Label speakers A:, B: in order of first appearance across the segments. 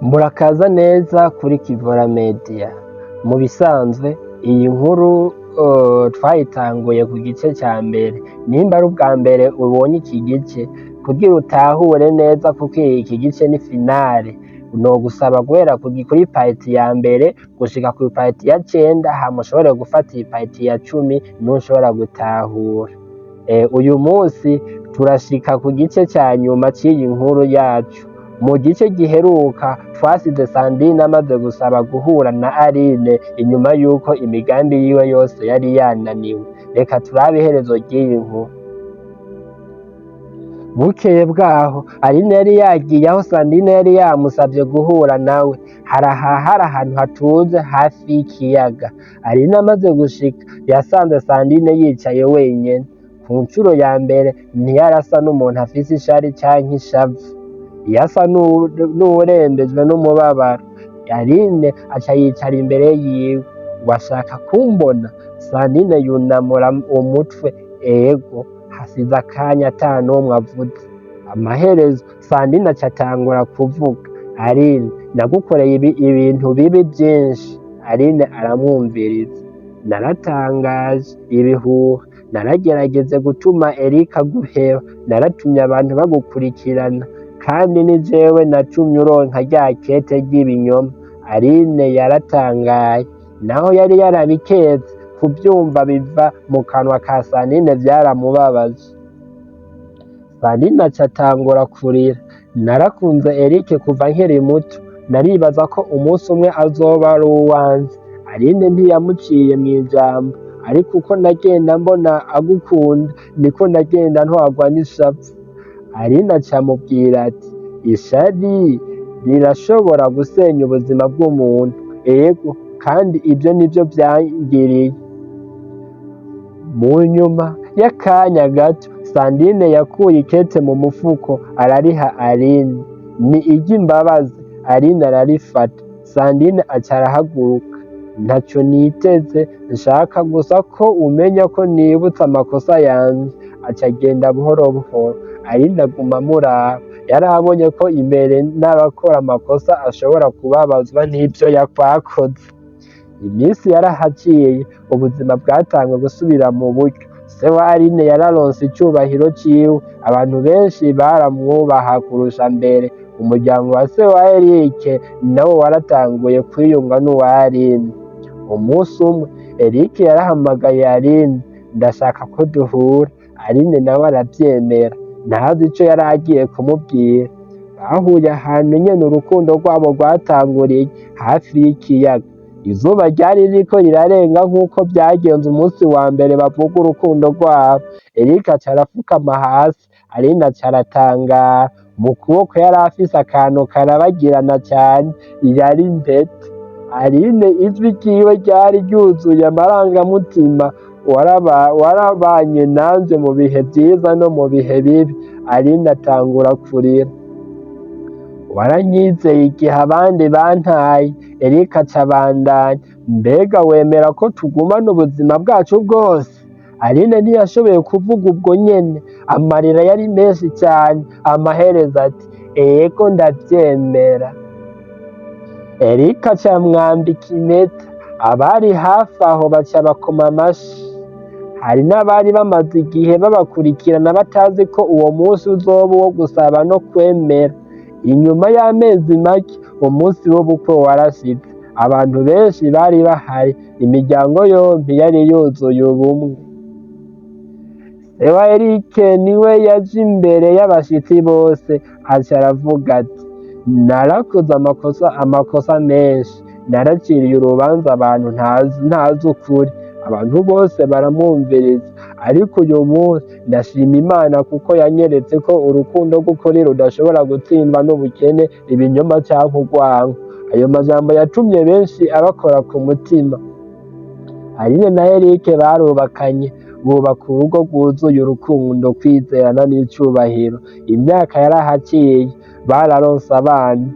A: Murakaza neza kuri Kivora Media. Mu bisanzwe iyi nkuru twayitanguye ku gice ca mbere. Nimba ari ubwa mbere ubonye iki gice, kugira utahure neza kuko iki gice ni finale, nogusaba guhera kuri part ya mbere gushika kuri part ya cenda, hama ushobore gufata iyi part ya 10 niho ushobora gutahura. Uyu munsi turashika ku gice ca nyuma c'iyi nkuru yacu. Mu gice giheruka twasize Sandrine amaze gusaba guhura na Aline inyuma yuko imigambi yiwe yose yari yananiwe. Reka turabe iherezo ry'iyi nkuru. Bukeye bwaho Aline yari yagiye aho Sandrine yari yamusavye guhura nawe. Hari ahantu hatuje hafi y'ikiyaga. Aline amaze gushika yasanze Sandrine yicaye wenyene. Ku ncuro ya mbere ntiyarasa n'umuntu afise ishari canke ishavu. Yasa n'uwurembejwe n'umubabaro. Aline aca yicara imbere yiwe. Washaka kumbona? Sandrine yunamura umutwe. Ego. Hasize akanya ata n'umwe avuze. Amaherezo Sandrine aca atangura kuvuga. Aline, nagukoreye ibintu bibi vyinshi. Aline aramwumviriza. Naratangaje ibihuha, naragerageze gutuma Eric aguheba, naratumye abantu bagukurikirana, kandi ni jewe natumye uronka rya kete ry'ibinyoma. Aline yaratangaye, naho yari yarabiketse, kuvyumva biva mu kanwa ka Sandrine vyaramubabaje. Sandrine aca atangura kurira. Narakunze Eric kuva nkiri muto, naribaza ko umunsi umwe azoba ari uwanje. Aline ntiyamuciye mw'ijambo, ariko uko nagenda mbona agukunda niko nagenda ntwarwa n'ishavu. Aline aca amubwira ati: ishari rirashobora gusenya ubuzima bw'umuntu. Ego, kandi ibyo nibyo byangiriye. Mu nyuma y'akanya gato Sandrine yakuye ikete mu mufuko arariha Aline. Ni iry'imbabazi. Aline ararifata. Sandrine aca arahaguruka. Ntaco niteze, nshaka gusa ko umenya ko nibutse amakosa yanje. Aca agenda buhoro buhoro. Aline aguma amuraba. Yarabonye ko imbere n'abakora amakosa ashobora kubabazwa n'ivyo yakoze. Iminsi yarahaciye, ubuzima bwatanguye gusubira mu buryo. Se wa Aline yararonse icubahiro ciwe, abantu benshi baramwubaha kurusha mbere. Umuryango wa se wa Eric nawo waratanguye kwiyunga n'uwa Aline. Umunsi umwe Eric yarahamagaye Aline: ndashaka ko duhura. Aline nawe aravyemera, ntazi ico yari agiye kumubwira. Bahuye ahantu nyene urukundo rwabo rwatanguriye, hafi y'ikiyaga. Izuba ryari ririko rirarenga nk'uko vyagenze umunsi wa mbere bavuga urukundo rwabo. Eric aca arafukama hasi, Aline aca aratangara. Mu kuboko yari afise akantu karabagirana cane, yari impeta. Aline ijwi ryiwe ryari ryuzuye amarangamutima: warabanye nanje mu bihe vyiza no mu bihe bibi. Aline atangura kurira. Waranyizeye igihe abandi bantaye. Eric aca abandanya: mbega wemera ko tugumana ubuzima bwacu bwose? Aline ntiyashoboye kuvuga ubwo nyene, amarira yari menshi cyane. Amaherezo ati: ego, ndavyemera. Eric aca amwambika impeta. Abari hafi aho baca bakoma amashi. Hari n'abari bamaze igihe babakurikirana batazi ko uwo munsi uzoba uwo gusaba no kwemera. Inyuma y'amezi make umunsi w'ubukwe warashitse. Abantu benshi bari bahari, imiryango yompi yari yuzuye ubumwe. Se wa Eric niwe yaje imbere y'abashitsi bose, aca aravuga ati: narakoze amakosa menshi, naraciriye urubanza abantu ntazi ukuri. Abantu bose baramwumviriza, ariko uyu munsi ndashima Imana kuko yanyeretse ko urukundo rw'ukuri rudashobora gutsindwa n'ubukene, ibinyoma canke urwanko. Ayo majambo yatumye benshi abakora ku mutima. Aline na Eric barubakanye, bubaka urugo rwuzuye urukundo, kwizerana n'icubahiro. Imyaka yarahaciye, bararonse abana,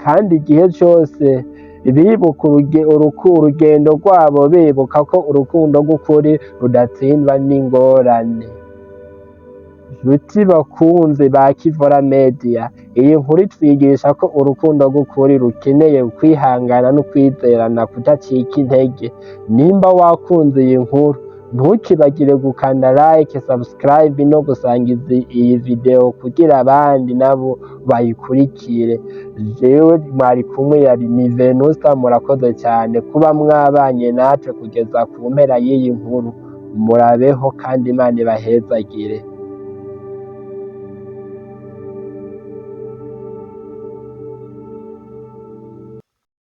A: kandi igihe cose bibuka urugendo rwabo, bibuka ko urukundo rw'ukuri rudatsindwa n'ingorane. Nshuti bakunzi ba Kivora Media, iyi nkuru itwigisha ko urukundo rw'ukuri rukeneye kwihangana no kwizerana kudacika intege. Nimba wakunze iyi nkuru, ntukibagire gukanda like, subscribe no gusangiza iyi video kugira abandi nabo bayikurikire. Jewe mwari kumwe yari ni Venusta, murakoze cyane kuba mwabanye natwe kugeza ku mpera y'iyi nkuru. Murabeho kandi Imana ibahezagire.